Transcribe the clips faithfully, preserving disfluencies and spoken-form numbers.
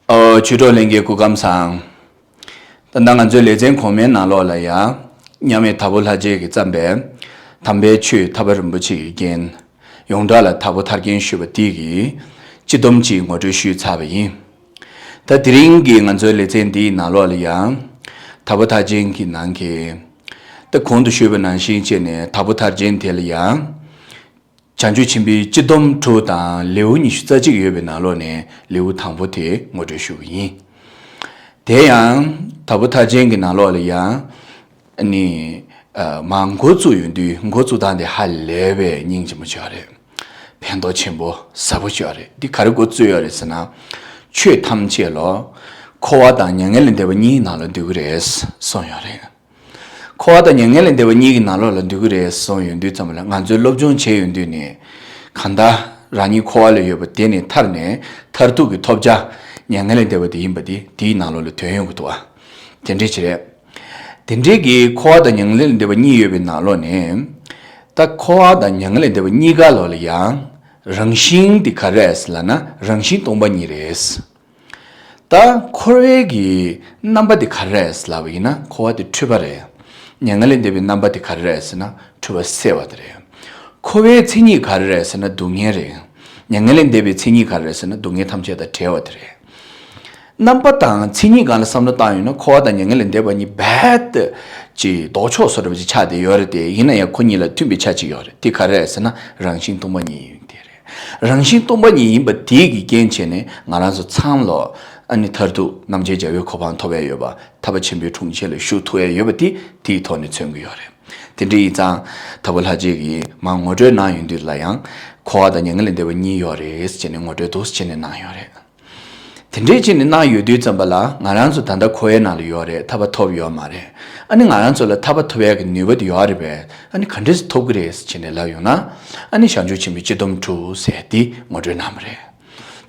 ཨོ། ཆོས་གྲོགས་ལྷན་རྒྱས་སྐུ་ཁམས་བཟང་། ད་ལྟ་ང་ཚོའི་ལེ་ཚན་གོང་མའི་ནང་ལོགས་ལ་ཡང་མཉམ་མེད་དྭགས་པོ་ལྷ་རྗེ་གིས་བརྩམས་པའི་དམ་པའི་ཆོས་ཐར་པ་རིན་པོ་ཆེ་ཡི་རྒྱན། ཡོངས་གྲགས་ལ་དྭགས་པོ་ཐར་རྒྱན་ཞུས་པ་དེ་གི་སྤྱི་སྡོམ་ཅིག་ངོ་སྤྲོད་ཞུས་ཚར་བ་ཡིན། ད་དེ་རིང་གི་ང་ཚོའི་ལེ་ཚན་འདིའི་ནང་ལོགས་ལ་ཡང་དྭགས་པོ་ཐར་རྒྱན་གྱི་ནང་གི། ད་གོང་དུ་ཞུས་པ་ནང་བཞིན་བྱས་ནས་དྭགས་པོ་ཐར་རྒྱན་དེ་ལ་ཡང་། བྱང་ཆུབ་ཆེན་པོའི་སྤྱི་སྡོམ་དྲུག་དང་ལེའུ་ཉི་ཤུ་རྩ་གཅིག་ཡོད་པའི་ནང་ལོགས་ནས་ལེའུ་དང་པོ་དེ་ངོ་སྤྲོད་ཞུ་གི་ཡིན། དེ་ཡང་དྭགས་པོ་ཐར་རྒྱན་གྱི་ནང་ལོགས་ལ་ཡང་ནི། ཨ། མར་འགོ་བཙུགས་ཡོང་དུས་འགོ་བཙུགས་སྟངས་དེ་ཧ་ལས་པའི་སྙིང་རྗེ་མོ་ཅིག་ཡོད་རེད། ཕན་ཐོགས་ཆེན་པོ་ཟབ་པོ་ཅིག་ཡོད་རེད། འདི་ག་རེ་འགོ་བཙུགས་ཡོད་རེད་ཟེར་ན། ཆོས་ཐམས་ཅད་ལོ། འཁོར་བ་དང་མྱ་ངན་ལས་འདས་པ་གཉིས་ནང་ལ་འདུས་ཀྱི་རེད་གསུངས་ཡོད་རེད། འཁོར་བ་དང་མྱ་ངན་ལས་འདས་པ་གཉིས་ཀྱི་ནང་ལོགས་ལ་འདུས་ཀྱི་རེད་གསུངས་ཡོང་དུས་ཙམ་པ་ལ། ང་ཚོས་སློབ་སྦྱོང་བྱས་ཡོང་དུས་ནས། གང་ལྟར་རང་ཉིད་འཁོར་བ་ལ་ཡོད་པ་དེ་ནས་ཐར་ནས་མཐར་ཐུག་གི་ཐོབ་བྱ་མྱ་ངན་ལས་འདས་པ་དེ་ཡིན་པ་དེ་དེའི་ནང་ལོགས་ལ་དོན་ཡོང་གི་འདུག་ཨ། དེ་འདྲས་ཅིག་རེད། དེ་འདྲས་ཀྱི་འཁོར་བ་དང་མྱ་ངན་ལས་འདས་པ་གཉིས་ཡོད་པའི་ནང་ལོགས་ནས། ད་འཁོར་བ་དང་མྱ་ངན་ལས་འདས་པ་གཉིས་ཀ་ལོགས་ལ་ཡང་རང་བཞིན་དེ་ག་རེ་རེད་ལབ་ན། རང་བཞིན་སྟོང་པ་ཉིད་རེད། ད་འཁོར་བའི་གི་རྣམ་པ་དེ་ག་རེ་རེད་ལབ་པ་ཡིན་ན། འཁོར་བ་དེ་འཁྲུལ་པ་རེད། མྱ་ངན་ལས་འདས་པའི་རྣམ་པ་དེ་ག་རེ་རེད་ཟེར་ན། འཁྲུལ་པ་སེལ་བ་དེ་རེད། འཁོར་བའི་མཚན་ཉིད་ག་རེ་རེད་ཟེར་ན། སྡུག་བསྔལ་རེད། མྱ་ངན་ལས་འདས་པའི་མཚན་ཉིད་ག་རེ་རེད་ཟེར་ན། སྡུག་བསྔལ་ཐམས་ཅད་དང་བྲལ་བ་དེ་རེད། རྣམ་པ་དང་མཚན་ཉིད་སྒང་ལ་བསམ་བློ་བཏང་ཡོང་ན། འཁོར་བ་དང་མྱ་ངན་ལས་འདས་པ་གཉིས་རྦད་དེ་ཅིག་ལྡོག་ཕྱོགས་བཟོ་འདྲ་པོ་ཅིག་ཆགས་བསྡད་ཡོད་རེད་དེ། ཡིན་ན་ཡང་ཁོ་གཉིས་ལ་མཐུན་པའི་ཆ་གཅིག་ཡོད་རེད། དེ་ག་རེ་རེད་ཟེར་ན། རང་བཞིན་སྟོང་པ་ཉིད་ཡིན་དེ་རེད། རང་བཞིན་སྟོང་པ་ཉིད་ཡིན་པ་དེ་གི་རྐྱེན་བྱས་ནས་ང་རང་ཚོ་ཚང་མ་ལོ། ཨ་ནི་མཐར་ཐུག་རྣམ་མཁྱེན་རྒྱལ་བའི་གོ་འཕང་ཐོབ་ཡ་ཡོད་པ། ཐར་པ་ཆེན་པོའི་དྲུང་ཆེན་ལ་ཞུགས་ཐུབ་ཡ་ཡོད་པ་དེ། དེའི་ཐོག་ནས་མཚོན་གྱི་ཡོད་རེད། དེ་འདྲ་ཡིན་ཙང་དྭགས་པོ་ལྷ་རྗེ་གིས་མར་ངོ་སྤྲོད་གནང་ཡོང་དུས་ལ་ཡང་། འཁོར་བ་དང་མྱ་ངན་ལས་འདས་པ་གཉིས་ཡོད་རེད་ཟེར་ནས་ངོ་སྤྲོད་འདུག་སེ་བྱས་ནས་གནང་ཡོད་རེད། དེ་འདྲའི་བྱས་ནས་གནང་ཡོད་དུས་ཙམ་པ་ལ། ང་རང་ཚོ་ད་ལྟ་འཁོར་བའི་ནང་ལ་ཡོད་རེད། ཐར་པ་ཐོབ་ཡོད་མ་རེད། ཨ་ནི་ང་རང་ཚོ་ལ་ཐར་པ་ཐོབ་ཡག་གི་ནུས་པ་དེ་ཡོད་རེད་པས། ཨ་ནི་ག་འདྲས་སེ་ཐོབ་ཀྱི་རེད་ཟེར་བྱས་ནས་ལབ་ཡོང་ན། ཨ་ནི་བྱང་ཆུབ་ཆེན་པོའི་སྤྱི་སྡོམ་དྲུག་ཟེར་དེ་ངོ་སྤྲོད་གནང་བ་རེད།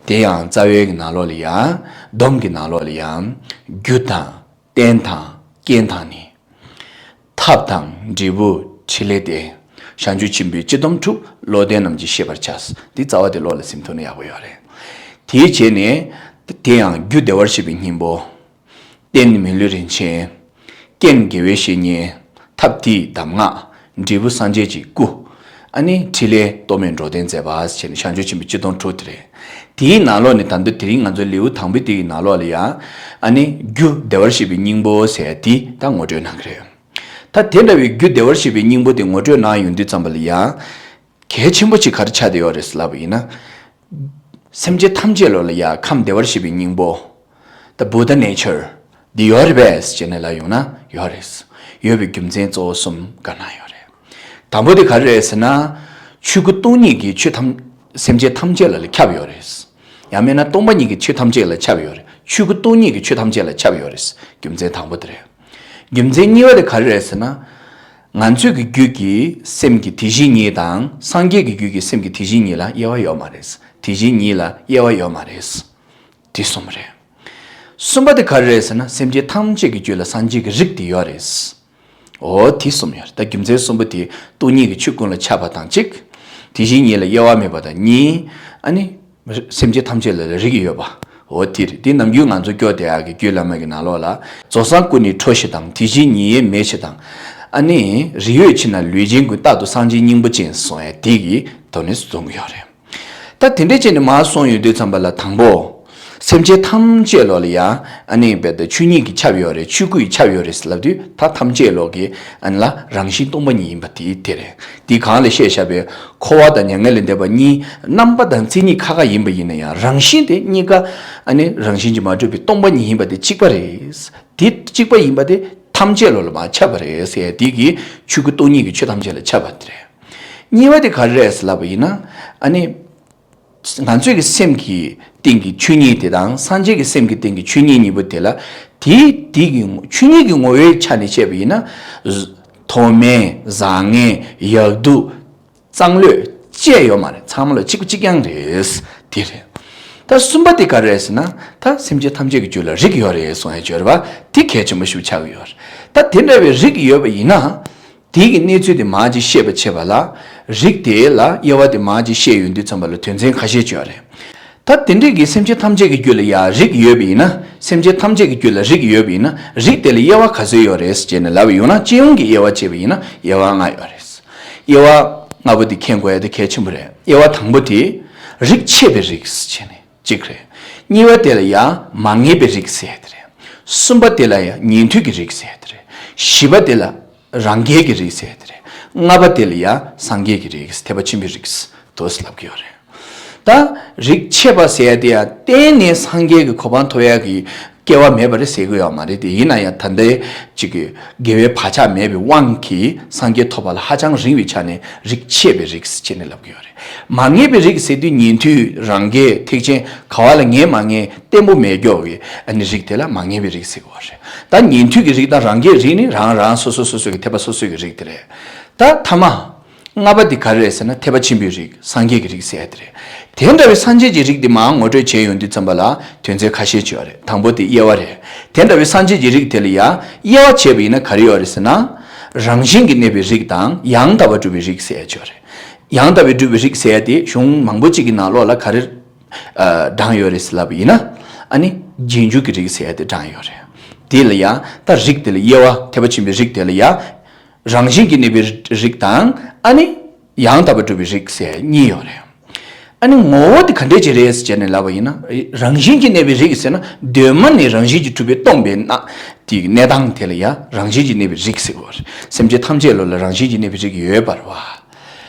དེ་ཡང་རྩ་བའི་གི་ནང་ལོགས་ལ་ཡང་། སྡོམ་གྱི་ནང་ལོགས་ལ་ཡང་། རྒྱུ་དང་། རྟེན་དང་། རྐྱེན་དང་ནི། ཐབས་དང་འབྲས་བུ་ཕྲིན་ལས་ཏེ། བྱང་ཆུབ་ཆེན་པོའི་སྤྱི་སྡོམ་དྲུག། བློ་ལྡན་རྣམས་ཀྱིས་ཤེས་པར་བྱ། འདི་རྩ་བ་དེ་བློ་ལ་ཟིན་ཐུབ་ན་ཡག་པོ་ཡོད་རེད། དེའི་རྗེས་ནས། དེ་ཡང་རྒྱུ་བདེ་བར་གཤེགས་པའི་སྙིང་པོ། རྟེན་མི་ལུས་རིན་ཆེན། རྐྱེན་དགེ་བའི་བཤེས་གཉེན། ཐབས་དེའི་གདམས་ངག། འབྲས་བུ་སངས་རྒྱས་ཀྱི་སྐུ། ཨ་ནི་ཕྲིན་ལས་རྟོག་མེད་འགྲོ་དོན་མཛད་པ་ཟེར་ནས་བྱང་ཆུབ་ཆེན་པོའི་སྤྱི་སྡོམ་དྲུག་དེ་རེད། དེའི་ནང་ལོགས་ནས་ད་དུང་དེ་རིང་ང་ཚོའི་ལེའུ་དང་པོའི་དེ་ཡི་ནང་ལོགས་ལ་ཡང་། ཨ་ནི་རྒྱུ་བདེ་བར་གཤེགས་པའི་སྙིང་པོ་ཟེར་དེ་ད་ངོ་སྤྲོད་གནང་གི་རེད། ད་དེ་འདྲ་བའི་རྒྱུ་བདེ་བར་གཤེགས་པའི་སྙིང་པོ་དེ་ངོ་སྤྲོད་གནང་ཡོང་དུས་ཙམ་པ་ལ་ཡང་། གལ་ཆེན་པོ་ཅིག་ག་རེ་ཆགས་བསྡད་ཡོད་རེད་ལབ་པ་ཡིན་ན། སེམས་ཅན་ཐམས་ཅད་ལོ་ལ་ཡ་ཁམས་བདེ་བར་གཤེགས་པའི་སྙིང་པོ། The Buddha Nature འདི་ཡོད་རེད་པས་ཟེར་ནས་ལབ་ཡོང་ན་ཡོད་རེད། ཡོད་པའི་རྒྱུ་མཚན་གཙོ་བོ་གསུམ་བཀའ་གནང་ཡོད་རེད། དང་པོ་དེ་ག་རེ་རེད་ཟེར་ན། ཆོས་སྐུ་སྟོང་ཉིད་ཀྱི་ཆོས་ཐམས། སེམས་ཅན་ཐམས་ཅད་ལ་ཁྱབ་ཡོད་རེད། ཡང་མིན་ན་སྟོང་པ་ཉིད་ཀྱི་ཆོས་ཐམས་ཅད་ལ་ཁྱབ་ཡོད་རེད། ཆོས་སྐུ་སྟོང་ཉིད་ཀྱི་ཆོས་ཐམས་ཅད་ལ་ཁྱབ་ཡོད་རེད། རྒྱུ་མཚན་དང་པོ་དེ་རེད། རྒྱུ་མཚན་གཉིས་པ་དེ་ག་རེ་རེད་ཟེར་ན། ང་ཚོའི་གི་རྒྱུད་ཀྱི་སེམས་ཀྱི་དེ་བཞིན་ཉིད་དང་སངས་རྒྱས་ཀྱི་རྒྱུད་ཀྱི་སེམས་ཀྱི་དེ་བཞིན་ཉིད་ལ་དབྱེ་བ་ཡོད་མ་རེད། དེ་བཞིན་ཉིད་ལ་དབྱེ་བ་ཡོད་མ་རེད། དེ་གསུམ་རེད། གསུམ་པ་དེ་ག་རེ་རེད་ཟེར་ན། སེམས་ཅན་ཐམས་ཅད་ཀྱི་རྒྱུད་ལ་སངས་རྒྱས་ཀྱི་རིགས་དེ་ཡོད་རེད། འོ་དེ་གསུམ་ཡོད་རེད། ད་རྒྱུ་མཚན་གསུམ་པོ་དེ་སྟོང་ཉིད་ཀྱི་ཆོས་ཀུན་ལ་ཁྱབ་པ་དང་གཅིག། དེ་བཞིན་ཉིད་ལ་དབྱེ་བ་མེད་པ་དང་གཉིས། ཨ་ནི། སེམས་ཅན་ཐམས་ཅད་ལ་རིགས་ཡོད་པ། འོ་དེ་རེད། དེ་ནམ་རྒྱུན་ང་ཚོ་སྐྱོར་བསྡད་ཡག་གི་རྒྱུད་བླ་མ་གི་ནང་ལོགས་ལ། རྫོགས་སངས་སྐུ་ནི་ཁྲོ་ཞེས་དང་། དེ་བཞིན་ཉིད་ཡོད་མེད་ཅེས་དང་། ཨ་ནི། རིགས་ཡོད་ཕྱིར་ན་ལུས་ཅན་ཀུན། རྟག་ཏུ་སངས་རྒྱས་སྙིང་པོ་ཅན། གསུང་ཡ་དེ་གི་དོན་ནི་གསུང་གི་ཡོད་རེད། ད་དེ་འདྲས་བྱས་ནས་མར་སོང་ཡོང་དུས་ཙམ་པ་ལ་དང་པོ། སེམས་ཅན་ཐམས་ཅད་ལོ་ལ་ཡ། ཨ་ནི་རྦད་དེ་ཆོས་ཉིད་ཀྱིས་ཁྱབ་ཡོད་རེད། ཆོས་སྐུ་ཡིས་ཁྱབ་ཡོད་རེད་ལབ་དུས། ད་ཐམས་ཅད་ལོ་གི་ཨ་ནི་ལ་རང་བཞིན་སྟོང་པ་ཉིད་ཡིན་པ་དེ་དེ་རེད། དེ་གང་ལ་བཤད་བཞག་པའི་འཁོར་བ་དང་མྱ་ངན་ལས་འདས་པ་གཉིས་རྣམ་པ་དང་མཚན་ཉིད་ཁ་ཁ་ཡིན་པ་ཡིན་ན་ཡང་། རང་བཞིན་དེ་གཉིས་ཀ་ཨ་ནི་རང་བཞིན་གྱིས་མ་གྲུབ་པའི་སྟོང་པ་ཉིད་ཡིན་པ་དེ་གཅིག་པ་རེད། དེ་གཅིག་པ་ཡིན་པ་དེ་ཐམས་ཅད་ལོ་ལ་མར་ཁྱབ་པ་རེད་ཟེར་ཡ་དེ་གི་ཆོས་སྐུ་སྟོང་ཉིད་ཀྱི་ཆོས་ཐམས་ཅད་ལ་ཁྱབ་པ་དེ་རེད། གཉིས་པ་དེ་ག་རེ་རེད་ལབ་པ་ཡིན་ན། ཨ་ནི། ང་ཚོའི་གི་སེམས་ཀྱི་སྟེང་གི་ཆོས་ཉིད་དེ་དང་། སངས་རྒྱས་ཀྱི་སེམས་ཀྱི་སྟེང་གི་ཆོས་ཉིད་གཉིས་པོ་དེ་ལ། དེའི་དེ་གི་ཆོས་ཉིད་ཀྱི་ངོ་བོའི་ཆ་ནས་བཤད་པ་ཡིན་ན། མཐོ་དམན། བཟང་ངན། ཡག་སྡུག། གཙང་ལོས་བཅད་ཡོད་མ་རེད། ཚང་མ་ལ་གཅིག་པ་གཅིག་རྐྱང་རེད། དེ་རེད། ད་གསུམ་པ་དེ་ག་རེ་རེད་ཟེར་ན། ད་སེམས་ཅན་ཐམས་ཅད་ཀྱི་རྒྱུད་ལ་རིགས་ཡོད་རེད་གསུང་ཡ་ཅིག་ཡོད་རེད་པ། དེ་གལ་ཆེན་པོ་ཞིག་ཆགས་ཀྱི་ཡོད་རེད། ད་དེ་འདྲ་བའི་རིགས་ཡོད་པ་ཡིན་ན། དེ་གི་གནས་ཚུལ་དེ་མར་ཅིག་བཤད་པ་བྱས་པ་ལ། རིགས་དེ་ལ་དབྱེ་བ་དེ་མར་ཅིག་བཤད་ཡོང་དུས་ཙམ་པ་ལ་དོན་ཚན་ཁ་ཤས་ཅིག་ཡོད་རེད། ད་དེ་འདྲའི་གི་སེམས་ཅན་ཐམས་ཅད་ཀྱི་རྒྱུད་ལ་ཡང་རིགས་ཡོད་པ་ཡིན་ན། སེམས་ཅན་ཐམས་ཅད་ཀྱི་རྒྱུད་ལ་རིགས་ཡོད་པ་ཡིན་ན། རིགས་དེ་ལ་དབྱེ་བ་ག་ཚོད་ཡོད་རེད་ཅེས་ནས་ལབ་པ་ཡོང་ན། སྤྱི་ཡོངས་ཀྱི་དབྱེ་བ་བྱས་པ་ཡིན་ན་དབྱེ་བ་ལྔ་ཡོད་རེད། དབྱེ་བ་ལྔ་པོ་དེ་མཁྱེན་དགོས་ཡ་དེ་གལ་ཆེན་པོ་རེད། དབྱེ་བ་དང་པོ་དེ་རིགས་ཆད་པའི་རིགས་ཅེས་ནས་གཅིག་རེད། གཉིས་པ་དེ་ལ་ཡང་མ་ངེས་པའི་རིགས་ཟེར་ཡ་དེ་རེད། གསུམ་པ་དེ་ལ་ཡང་ཉན་ཐོས་ཀྱི་རིགས་ཟེར་ཡ་དེ་རེད། བཞི་པ་དེ་ལ་རང་རྒྱལ་གྱི་རིགས་ཟེར་ཡ་དེ་རེད། ལྔ་པ་དེ་ལ་ཡང་སངས་རྒྱས་ཀྱི་རིགས། ཐེག་པ་ཆེན་པོའི་རིགས་དུ་ལབ་ཀྱི་ཡོད་རེད། ད་རིགས་ཆད་པ་ཟེར་ཡ་དེ་ཡང་གཏན་ནས་སངས་རྒྱས་ཀྱི་གོ་འཕང་ཐོབ་ཡ་གི་སྐལ་བ་མེད་པ་རེད་ཟེར་གྱི་ཡོད་མ་རེད་དེ། ཡིན་ན་ཡང་ད་ལྟའི་ཅིག་གི་དགེ་བའི་བག་ཆགས་མེད་པའི་དབང་གིས་སངས་རྒྱས་ཐོབ་པ་ལ་ཧ་ཅང་རིང་བའི་ཆ་ནས་རིགས་ཆད་པའི་རིགས་ཅེས་ནས་ལབ་ཀྱི་ཡོད་རེད། མ་ངེས་པའི་རིགས་ཟེར་དུས་ཉན་ཐོས་རང་རྒྱལ་ཐེག་ཆེན་ག་བ་ལ་ངེས་མ་ངེས་བརྟན་པོ་མེད་མཁན་གྱི་ཨ་ནི་རིགས་དེ་ལ་མ་ངེས་པའི་རིགས་ཟེར་གྱི་ཡོད་རེད། ད་ཉན་ཐོས་ཀྱི་རིགས་དང་རང་རྒྱལ་རིགས་ནི་རང་རང་སོ་སོ་སོ་སོ་གི་ཐེག་པ་སོ་སོ་གི་རིགས་དེ་རེད། ད་ཐ་མ། ལྔ་པ་དེ་ག་རེ་རེད་ཟེར་ན་ཐེག་པ་ཆེན་པོའི་རིགས། སངས་རྒྱས་ཀྱི་རིགས་ཟེར་ཡ་དེ་རེད། དེ་འདྲ་བའི་སངས་རྒྱས་ཀྱི་རིགས་དེ་མར་ངོ་སྤྲོད་བྱས་ཡོང་དུས་ཙམ་པ་ལ་དོན་ཚན་ཁ་ཤས་ཅིག་ཡོད་རེད། དང་པོ་དེ་དབྱེ་བ་རེད། དེ་འདྲ་བའི་སངས་རྒྱས་ཀྱི་རིགས་དེ་ལ་ཡང་དབྱེ་བ་བྱས་པ་ཡིན་ན་ག་རེ་ཡོད་རེད་ཟེར་ན། རང་བཞིན་གྱིས་གནས་པའི་རིགས་དང་ཡང་དག་པར་སྒྲུབ་པའི་རིགས་ཟེར་ཡ་ཅིག་ཡོད་རེད། ཡང་དག་པར་སྒྲུབ་པའི་རིགས་ཟེར་ཡ་དེ་གཞུང་མང་པོ་ཅིག་གི་ནང་ལོགས་ལ་ག་རེ་ཨ་བགྲངས་ཡོད་རེད་ཟེར་ལབ་པ་ཡིན་ན། ཨ་ནི་རྗེས་འཇུག་གི་རིགས་ཟེར་ཡ་དེ་བགྲངས་ཡོད་རེད། དེ་ལ་ཡང་ད་རིགས་དེ་ལ་དབྱེ་བ། ཐེག་པ་ཆེན་པོའི་རིགས་དེ་ལ་ཡང་རང་བཞིན་གྱིས་གནས་པའི་རིགས་དང་། ཨ་ནི་ཡང་དག་པར་སྒྲུབ་པའི་རིགས་ཟེར་གཉིས་ཡོད་རེད། ཨ་ནི་ངོ་བོ་དེ་ག་འདྲས་ཅིག་རེད་ཟེར་ནས་ལབ་པ་ཡིན་ན། རང་བཞིན་གྱིས་གནས་པའི་རིགས་ཟེར་ན་གདོད་མ་ནས་རང་བཞིན་གྱིས་གྲུབ་པས་སྟོང་པའི་ན་དེའི་གནས་སྟངས་དེ་ལ་ཡང་རང་བཞིན་གྱིས་གནས་པའི་རིགས་ཟེར་གྱི་ཡོད་རེད། སེམས་ཅན་ཐམས་ཅད་ལ་རང་བཞིན་གྱིས་གནས་པའི་རིགས་ཡོད་པ་རེད་བ།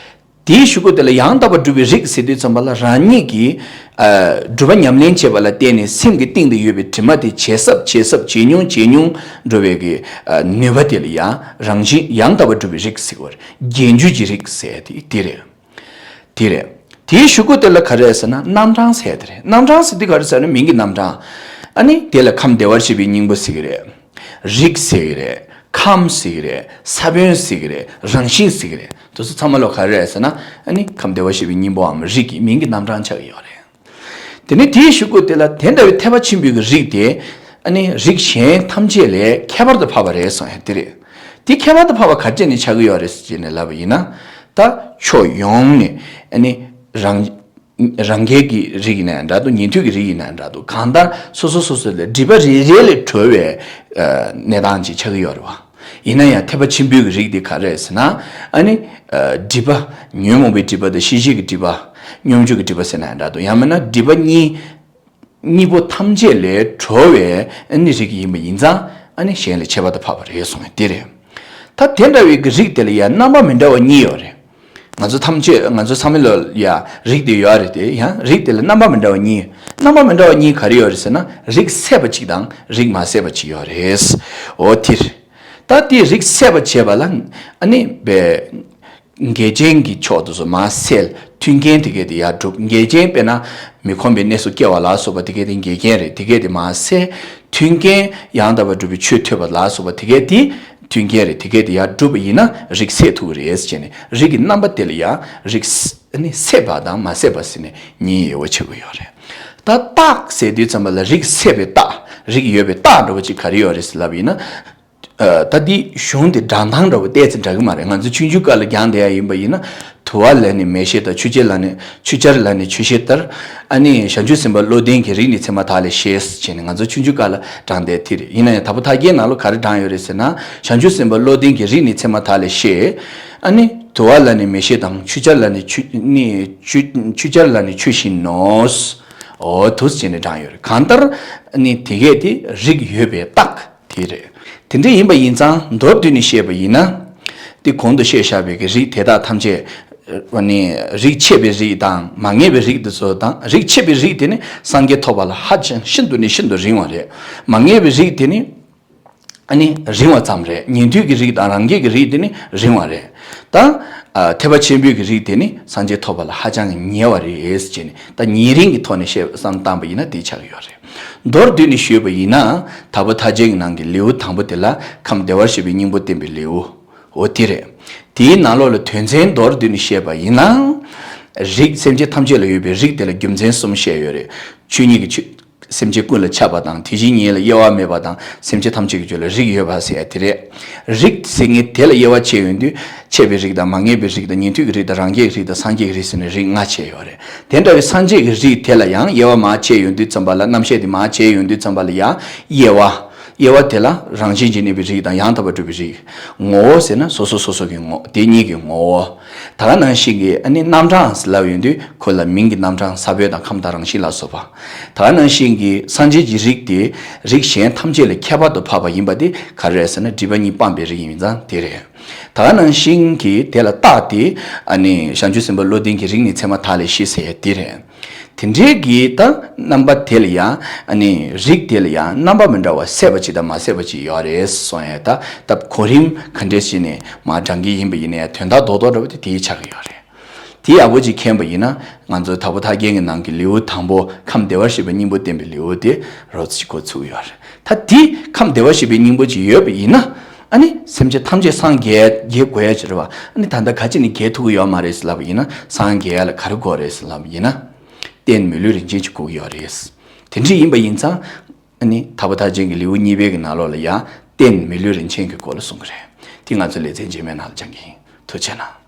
དེའི་གཞུག་གུ་དེ་ལ་ཡང་དག་པར་སྒྲུབ་པའི་རིགས་ཟེར་དུས་ཙམ་པ་ལ་རང་ཉིད་ཀྱིས་ཨ་སྒྲུབ་པ་ཉམས་ལེན་བྱེད་པ་ལ་བརྟེན་ནས་སེམས་ཀྱི་གཏིང་དུ་ཡོད་པའི་དྲི་མ་དེ་ཇེ་སྲབ་ཇེ་སྲབ་ཇེ་ཉུང་ཇེ་ཉུང་འགྲོ་བའི་གི་ཨ་ནུས་པ་དེ་ལ་ཡང་རང་བཞིན་ཡང་དག་པར་སྒྲུབ་པའི་རིགས་ཟེར་བ་རེད། རྗེས་འཇུག་གི་རིགས་ཟེར་དེ་དེ་རེད། དེ་རེད། དེའི་གཞུག་གུ་དེ་ལ་ག་རེ་ཟེར་ན་རྣམ་གྲངས་ཟེར་དེ་རེད། རྣམ་གྲངས་ཟེར་དུས་ག་རེ་ཟེར་ན་མིང་གི་རྣམ་གྲངས། ཨ་ནི་དེ་ལ་ཁམས་བདེ་བར་གཤེགས་པའི་སྙིང་པོ་ཟེར་གི་རེད། རིགས་ཟེར་གི་རེད། ཁམས་ཟེར་གི་རེད། ས་བོན་ཟེར་གི་རེད། རང་བཞིན་ཟེར་གི་རེད། དེ་ཚོ་ཚང་མ་ལོ་ག་རེ་རེད་ཟེར་ན། ཨ་ནི་ཁམས་བདེ་བར་གཤེགས་པའི་སྙིང་པོའམ་རིགས་ཀྱི་མིང་གི་རྣམ་གྲངས་ཆགས་ཀྱི་ཡོད་རེད། དེ་ནས་དེའི་གཞུག་གུ་དེ་ལ་དེ་འདྲ་བའི་ཐེག་པ་ཆེན་པོའི་གི་རིགས་དེ། ཨ་ནི་རིགས་གཞན་ཐམས་ཅད་ལས་ཁྱད་པར་དུ་འཕགས་པ་རེད་གསུངས་ཡ་དེ་རེད། དེ་ཁྱད་པར་དུ་འཕགས་པ་ག་རེ་བྱས་ནས་ཆགས་ཀྱི་ཡོད་རེད་ཟེར་ནས་ལབ་པ་ཡིན་ན། ད་ཕྱོགས་ཡོངས་ནས་ཨ་ནི་རང་རང་རྒྱལ་གྱི་རིགས་ཡིན་ན་ཡང་འདྲ་འདུག་ཉན་ཐོས་ཀྱི་རིགས་ཡིན་ན་ཡང་འདྲ་འདུག་གང་ལྟར་སོ་སོ་སོ་སོ་ལས་སྒྲིབ་པ་རེ་རེ་ལས་གྲོལ་བའི་ཨ་གནས་སྟངས་ཅིག་ཆགས་ཀྱི་ཡོད་རེད་བ། ཡིན་ན་ཡང་ཐེག་པ་ཆེན་པོའི་གི་རིགས་དེ་ག་རེ་རེད་ཟེར་ན། ཨ་ནི་ཨ་སྒྲིབ་པ། ཉོན་མོངས་པའི་སྒྲིབ་པ་དང་ཤེས་བྱའི་གི་སྒྲིབ་པ། སྙོམས་འཇུག་གི་སྒྲིབ་པ་ཟེར་ན་ཡང་འདྲ་འདུག་ཡང་མིན་ན་སྒྲིབ་པ་གཉིས། གཉིས་པོ་ཐམས་ཅད་ལས་གྲོལ་བའི་ཨ་ནི་རིགས་ཡིན་པ་ཡིན་ཙང་། ཨ་ནི་གཞན་ལས་ཁྱད་པར་དུ་འཕགས་པ་རེད་གསུངས་པ་དེ་རེད། ད་དེ་འདྲ་བའི་གི་རིགས་དེ་ལ་ཡང་རྣམ་པ་མི་འདྲ་བ་གཉིས་ཡོད་རེད། ང་ཚོ་ཐམས་ཅད་ང་ཚོ་ཚང་མ་ལ་ཡང་རིགས་དེ་ཡོད་རེད་དེ། ཡང་རིགས་དེ་ལ་རྣམ་པ་མི་འདྲ་བ་གཉིས། རྣམ་པ་མི་འདྲ་བ་གཉིས་ག་རེ་ཡོད་རེད་ཟེར་ན། རིགས་སད་པ་གཅིག་དང་རིགས་མ་སད་པ་གཅིག་ཡོད་རེད། འོ་དེ་རེད། ད་དེ་རིགས་སད་པ་བྱས་པ་ལ་ཨ་ནི་བའི། འགལ་རྐྱེན་གྱི་ཕྱོགས་དེ་ཚོ་མར་སེལ། མཐུན་རྐྱེན་དེ་གས་དེ་ཡར་སྒྲུབ། འགལ་རྐྱེན་དཔེར་ན་མི་ཁོམ་པའི་གནས་སུ་སྐྱེ་བ་ལ་སོགས་པ་དེ་གས་དེ་འགལ་རྐྱེན་རེད། དེ་གས་དེ་མར་སེལ། མཐུན་རྐྱེན་ཡང་དག་པར་སྒྲུབ་པའི་ཆོས་ཐོས་པ་ལ་སོགས་པ་དེ་གས་དེ་མཐུན་རྐྱེན་རེད། དེ་གས་དེ་ཡར་སྒྲུབ་པ་ཡིན་ན་རིགས་སད་ཐུབ་ཀྱི་རེད་ཟེར་ནས། རིགས་ཀྱི་རྣམ་པ་དེ་ལ་ཡང་རིགས་ནི་སད་པ་དང་མ་སད་པ་ཟེར་ནས་གཉིས་དབྱེ་བ་ཕྱེ་གི་ཡོད་རེད། ད་རྟགས་ཟེར་དུས་ཙམ་པ་ལ་རིགས་སད་པའི་རྟགས། རིགས་ཡོད་པའི་རྟགས་འདྲ་བོ་ཅིག་ག་རེ་ཡོད་རེད་ཟེར་ལབ་ཡིན་ན། ཨ་ད་འདི་གཞུང་དེ་བགྲང་སྟངས་འདྲ་བོ་ཏོག་ཙམ་འདྲ་གི་མ་རེད། ང་ཚོ་ཆུང་ཆུང་སྐབས་ལ་སྦྱངས་བསྡད་ཡ་ཡིན་པ་ཡིན་ན། དུ་བ་ལ་ནི་མེ་ཤེས་ལྟར། ཆུ་སྐྱར་ལ་ནི་ཆུ་སྐྱར་ལ་ནི་ཆུ་ཤེལ་ལྟར། ཨ་ནི་བྱང་ཆུབ་སེམས་དཔའ་བློ་ལྡན་གྱི། རིགས་ནི་མཚན་མ་དག་ལས་ཤེས་ཟེར་ནས་ང་ཚོ་ཆུང་ཆུང་སྐབས་ལ་བགྲངས་བསྡད་དེ་རེད། ཡིན་ན་ཡང་དྭགས་པོ་ཐར་རྒྱན་ནང་ལོ་ག་རེ་བགྲངས་ཡོད་རེད་ཟེར་ན། བྱང་ཆུབ་སེམས་དཔའ་བློ་ལྡན་གྱི། རིགས་ནི་མཚན་མ་དག་ལས་ཤེས། ཨ་ནི་དུ་བ་ལ་ནི་མེ་ཤེས་དང་། ཆུ་སྐྱར་ལ་ནི་ཆུ་ནི་ཆུ་ཆུ་སྐྱར་ལ་ནི་ཆུ་བཞིན་ནོ། འོ་དུ་ཟེར་ནས་བགྲངས་ཡོད་རེད། གང་ལྟར་ནི་དེ་གས་དེ་རིགས་ཡོད་པའི་རྟགས། དེ་རེད། དེ་འདྲ་ཡིན་པ་ཡིན་ཙང་མདོར་བསྡུས་ནས་བཤད་པ་ཡིན་ན། དེ་གོང་དུ་བཤད་བཞག་པའི་གི་རིགས་དེ་དག་ཐམས་ཅད། ཨ་ནི་རིགས་ཆད་པའི་རིགས་དང་མ་ངེས་པའི་རིགས་དེ་ཚོ་དང་། རིགས་ཆད་པའི་རིགས་དེ་ནི་སངས་རྒྱས་ཐོབ་པ་ལ་ཧ་ཅང་ཤིན་ཏུ་ནས་ཤིན་ཏུ་རིང་བ་རེད། མ་ངེས་པའི་རིགས་དེ་ནི་ཨ་ནི་རིང་བ་ཙམ་རེད། ཉན་ཐོས་ཀྱི་རིགས་དང་རང་རྒྱལ་གྱི་རིགས་དེ་ནི་རིང་བ་རེད། ད་ཨ་ཐེག་པ་ཆེན་པོའི་གི་རིགས་དེ་ནི་སངས་རྒྱས་ཐོབ་པ་ལ་ཧ་ཅང་ཉེ་བ་རེད་ཟེར་ནས། ད་ཉེ་རིང་གི་ཐོག་ནས་བཤད་བསམ་བཏང་པ་ཡིན་ན་དེ་ཆགས་ཀྱི་ཡོད་རེད། མདོར་བསྡུས་ནས་ཞུས་པ་ཡིན་ན། དྭགས་པོ་ཐར་རྒྱན་གྱི་ནང་གི་ལེའུ་དང་པོ་དེ་ལ་ཁམས་བདེ་བར་གཤེགས་པའི་སྙིང་པོ་བསྟན་པའི་ལེའུ། འོ་དེ་རེད། དེའི་ནང་ལོགས་ལ་དོན་ཚན་མདོར་བསྡུས་ནས་བཤད་པ་ཡིན་ན། རིགས་སེམས་ཅན་ཐམས་ཅད་ལ་ཡོད་པའི་རིགས་དེ་ལ་རྒྱུ་མཚན་གསུམ་བཤད་ཡོད་རེད། ཆོས་ཉིད་ཀྱི་ཆོས། སེམས་ཅན་ཀུན་ལ་ཁྱབ་པ་དང་། དེ་བཞིན་ཉིད་ལ་དབྱེ་བ་མེད་པ་དང་། སེམས་ཅན་ཐམས་ཅད་ཀྱི་རྒྱུད་ལ་རིགས་ཡོད་པ་ཟེར་ཡ་དེ་རེད། རིགས་ཟེར་མཁན་དེ་ལ་དབྱེ་བ་ཕྱེ་ཡོང་དུས། ཆད་པའི་རིགས་དང་། མ་ངེས་པའི་རིགས་དང་། ཉན་ཐོས་ཀྱི་རིགས་དང་། རང་རྒྱལ་གྱི་རིགས་དང་། སངས་རྒྱས་ཀྱི་རིགས་ཟེར་ནས་རིགས་ལྔ་ཕྱེ་ཡོད་རེད། དེ་འདྲ་བའི་སངས་རྒྱས་ཀྱི་རིགས་དེ་ལ་ཡང་དབྱེ་བ་མར་ཕྱེ་ཡོང་དུས་ཙམ་པ་ལ། རྣམ་བཤད་དེ་མར་ཕྱེ་ཡོང་དུས་ཙམ་པ་ལ་ཡང་དབྱེ་བ། དབྱེ་བ་དེ་ལ་རང་བཞིན་གྱིས་གནས་པའི་རིགས་དང་། ཡང་དག་པར་གྲུབ་པའི་རིགས། ངོ་བོ་ཟེར་ན་སོ་སོ་སོ་སོ་གི་ངོ་། དེ་གཉིས་ཀྱི་ངོ་བོ། ད་ག་ནང་བཞིན་གྱི་ཨ་ནི་རྣམ་གྲངས་ལབ་ཡོང་དུས། ཁོ་ལ་མིང་གི་རྣམ་གྲངས། ས་བོན་དང་ཁམས་དང་རང་བཞིན་ལ་སོགས་པ། ད་ག་ནང་བཞིན་གྱི་སངས་རྒྱས་ཀྱི་རིགས་དེ་རིགས་གཞན་ཐམས་ཅད་ལས་ཁྱད་པར་དུ་འཕགས་པ་ཡིན་པ་དེ་ག་རེ་རེད་ཟེར་ན། སྒྲིབ་པ་གཉིས་སྤངས་པའི་རིགས་ཡིན་ཙང་དེ་རེད། ད་ག་ནང་བཞིན་གྱི་དེ་ལ་རྟགས་དེ་ཨ་ནི་བྱང་ཆུབ་སེམས་དཔའ་བློ་ལྡན་གྱི་རིགས་ནི། མཚན་མ་དག་ལས་ཤེས་ཟེར་ཡ་དེ་རེད། དེ་འདྲའི་གི་ད་རྣམ་པ་དེ་ལ་ཡང་། ཨ་ནི་རིགས་དེ་ལ་ཡང་རྣམ་པ་མི་འདྲ་བ་གསལ་བ་གཅིག་དང་མ་གསལ་བ་གཅིག་ཡོད་རེད་གསུངས་ཡ། ད་ད་གོ་རིམ་ག་འདྲས་ཤིག་ནས་མར་བགྲང་གི་ཡིན་པ་ཡིན་ནའི། དོན་དག་རྡོག་རྡོག་འདྲ་བོ་དེ་དེའི་ཆགས་ཀྱི་ཡོད་རེད། དེ་ཡག་པོ་ཅིག་མཁྱེན་པ་ཡིན་ན། ང་ཚོ་དྭགས་པོ་ཐར་རྒྱན་གྱི་ནང་གི་ལེའུ་དང་པོ། ཁམས་བདེ་བར་གཤེགས་པའི་སྙིང་པོ་བསྟན་པའི་ལེའུ་དེ་རོབ་ཙམ་འགོ་ཚུགས་ཡོད་རེད། ད་དེ་ཁམས་བདེ་བར་གཤེགས་པའི་སྙིང་པོ་ཅིག་ཡོད་པ་ཡིན་ན། ཨ་ནི་སེམས་ཅན་ཐམས་ཅད་སངས་རྒྱས་རྒྱས་དགོས་ཡ་ཅིག་རེད་བ། ཨ་ནི་ད་ལྟ་ག་ཅི་ནས་རྒྱས་ཐུབ་ཀྱི་ཡོད་མ་རེད་ཟེར་ལབ་པ་ཡིན་ན། སངས་རྒྱས་ལ་ག་རེ་དགོས་རེད་ཟེར་ལབ་པ་ཡིན་ན། རྟེན་མི་ལུས་རིན་ཆེན་ཅིག་དགོས་ཀྱི་ཡོད་རེད། དེ་འདྲ་ཡིན་པ་ཡིན་ཙང་། ཨ་ནི་དྭགས་པོ་ཐར་རྒྱན་གྱི་ལེའུ་གཉིས་པའི་གི་ནང་ལོགས་ལ་ཡང་རྟེན་མི་ལུས་རིན་ཆེན་གྱི་སྐོར་ལ་གསུང་གི་རེད། དེ་ང་ཚོ་ལེ་ཚན་རྗེས་མའི་ནང་ལ་སྦྱང་གི་ཡིན། ཐུགས་རྗེ་གནང་།